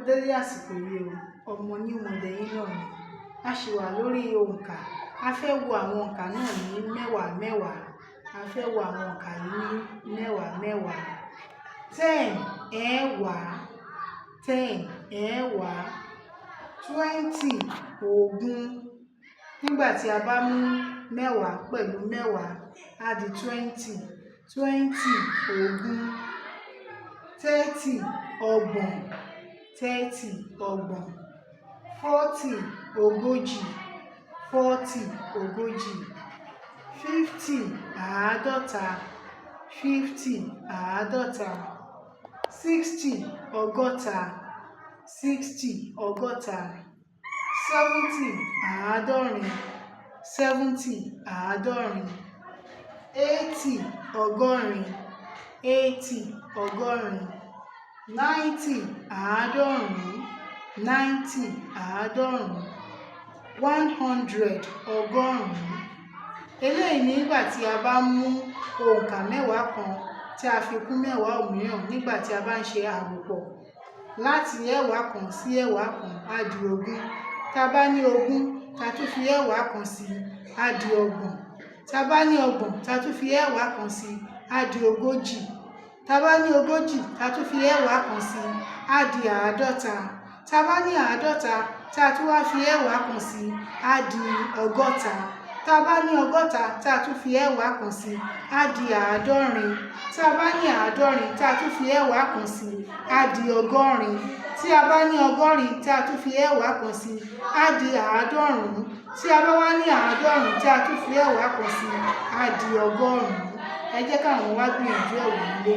Dédé àsìkò yìí o, ọmọ new model yín náà ni. A ṣì wà lórí òǹkà. A fẹ́ wo àwọn òǹkà náà ní mẹ́wàá mẹ́wàá. A fẹ́ wo àwọn òǹkà yìí ní mẹ́wàá mẹ́wàá. 10, ẹ̀wá. 10, ẹ̀wá. 20, ogún. Nígbà tí a bá mú mẹ́wàá pẹ̀lú mẹ́wàá, á di 20. 20, ogún. 30, ọgbọ̀n. 30, ọgbọ̀n. 40, ogójì. 40, ogójì. 50, àádọ́ta. 50, àádọ́ta. 60, ọgọ́ta. 60, ọgọ́ta. 70, àádọ́rin. 70, àádọ́rin. 80, ọgọ́rin. 80, ọgọ́rin. 90, àádọ́rùn-ún. 90, àádọ́rùn-ún. 100, ọgọ́rùn-ún. Eléyìí nígbà tí a bá mú òǹkà mẹ́wàá kan tí a fi kún mẹ́wàá òmíràn, nígbà tí a bá ń ṣe àròpọ̀ láti ẹ̀wá kan sí ẹ̀wá kan, á di 20. Tá a bá ní 20, tá a tún fi ẹ̀wá kan sí, á di 30. Tá a bá ní 30, tá a tún fi ẹ̀wá kan sí, á di 40. Tá a bá ní 40, tá a tún fi ẹ̀wá kan sí, á di 50. Tá a bá ní 50, tá a tún wá fi ẹ̀wá kan sí, á di 60. Tá a bá ní 60, tá a tún fi ẹ̀wá kan sí, á di 70. Tá a bá ní 70, tá a tún fi ẹ̀wá kan sí, á di 80. Tí a bá ní 80, tí a tún fi ẹ̀wá kan sí, á di 90. Tí a bá wá ní 90, tí a tún fi ẹ̀wá kan sí, á di 100. Ẹ jẹ́ káwọn wá gbìyànjú ẹ̀ wò nílé.